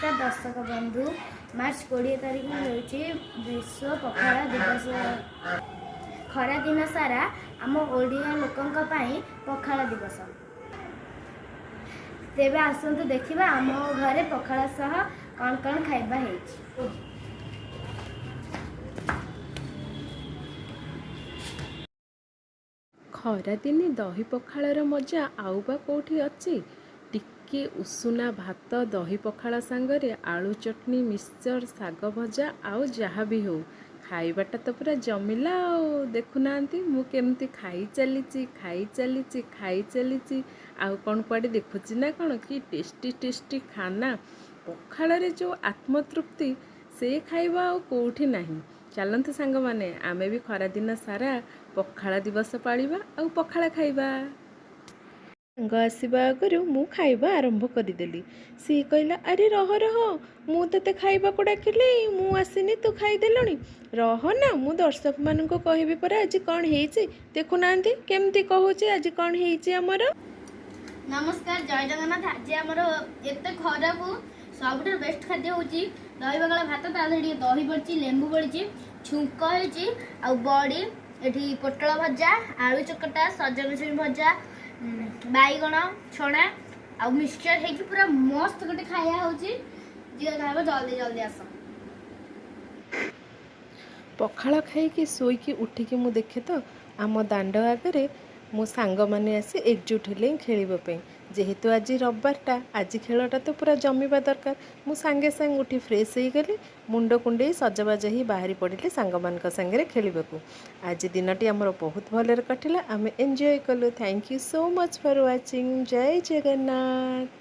ନମସ୍କାର ଦର୍ଶକ ବନ୍ଧୁ। ମାର୍ଚ୍ଚ 20 ତାରିଖ ହେଉଛି ବିଶ୍ୱ ପଖାଳ ଦିବସ। ଖରାଦିନ ସାରା ଆମ ଓଡ଼ିଆ ଲୋକଙ୍କ ପାଇଁ ପଖାଳ ଦିବସ। ତେବେ ଆସନ୍ତୁ ଦେଖିବା ଆମ ଘରେ ପଖାଳ ସହ କ'ଣ କ'ଣ ଖାଇବା ହେଇଛି। ଖରାଦିନେ ଦହି ପଖାଳର ମଜା ଆଉ ବା କେଉଁଠି ଅଛି? ଟିକେ ଉଷୁନା ଭାତ ଦହି ପଖାଳ ସାଙ୍ଗରେ ଆଳୁ ଚଟଣି, ମିକ୍ସଚର୍, ଶାଗ ଭଜା ଆଉ ଯାହା ବି ହେଉ, ଖାଇବାଟା ତ ପୁରା ଜମିଲା। ଆଉ ଦେଖୁନାହାନ୍ତି, ମୁଁ କେମିତି ଖାଇ ଚାଲିଛି, ଖାଇ ଚାଲିଛି, ଖାଇ ଚାଲିଛି। ଆଉ କ'ଣ କୁଆଡ଼େ ଦେଖୁଛି ନା କ'ଣ? କି ଟେଷ୍ଟି ଟେଷ୍ଟି ଖାନା! ପଖାଳରେ ଯେଉଁ ଆତ୍ମତୃପ୍ତି, ସେ ଖାଇବା ଆଉ କେଉଁଠି ନାହିଁ। ଚାଲନ୍ତୁ ସାଙ୍ଗମାନେ, ଆମେ ବି ଖରାଦିନ ସାରା ପଖାଳ ଦିବସ ପାଳିବା ଆଉ ପଖାଳ ଖାଇବା। ସାଙ୍ଗ ଆସିବା ଆଗରୁ ମୁଁ ଖାଇବା ଆରମ୍ଭ କରିଦେଲି। ସିଏ କହିଲା, "ଆରେ ରହ ରହ, ମୁଁ ତୋତେ ଖାଇବାକୁ ଡାକିଲି, ମୁଁ ଆସିନି, ତୁ ଖାଇଦେଲୁଣି? ରହ ନା, ମୁଁ ଦର୍ଶକମାନଙ୍କୁ କହିବି ପରା ଆଜି କ'ଣ ହେଇଛି।" ଦେଖୁନାହାନ୍ତି କେମିତି କହୁଛି ଆଜି କ'ଣ ହେଇଛି ଆମର। ନମସ୍କାର, ଜୟ ଜଗନ୍ନାଥ। ଆଜି ଆମର ଏତେ ଖରାକୁ ସବୁଠାରୁ ବେଷ୍ଟ ଖାଦ୍ୟ ହେଉଛି ଦହି ପଖାଳ ଭାତ। ତା ଦେହରେ ଟିକେ ଦହି ପଡ଼ିଛି, ଲେମ୍ବୁ ପଡ଼ିଛି, ଛୁଙ୍କ ହେଇଛି ଆଉ ବଡ଼ି, ଏଠି ପୋଟଳ ଭଜା, ଆଳୁ ଚକଟା, ସଜନା ଛୁଇଁ ଭଜା, ବାଇଗଣ ଛଣା ଆଉ ମିକ୍ସଚର ହେଇକି ପୁରା ମସ୍ତ ଗୋଟେ ଖାଇବା ହେଉଛି। ଯିଏ ଖାଇବ, ଜଲ୍ଦି ଜଲ୍ଦି ଆସ। ପଖାଳ ଖାଇକି ଶୋଇକି ଉଠିକି ମୁଁ ଦେଖେ ତ ଆମ ଦାଣ୍ଡ ଆଗରେ ମୋ ସାଙ୍ଗମାନେ ଆସି ଏକଜୁଟ ହେଲେ ଖେଳିବା ପାଇଁ। ଯେହେତୁ ଆଜି ରବିବାରଟା, ଆଜି ଖେଳଟା ତ ପୁରା ଜମିବା ଦରକାର। ମୁଁ ସାଙ୍ଗେ ସାଙ୍ଗେ ଉଠି ଫ୍ରେଶ୍ ହେଇଗଲି, ମୁଣ୍ଡ କୁଣ୍ଡେଇ ସଜବାଜ ହେଇ ବାହାରି ପଡ଼ିଲି ସାଙ୍ଗମାନଙ୍କ ସାଙ୍ଗରେ ଖେଳିବାକୁ। ଆଜି ଦିନଟି ଆମର ବହୁତ ଭଲରେ କଟିଲା, ଆମେ ଏନ୍ଜୟ କଲୁ। Thank you so much for watching. Jay Jagannath.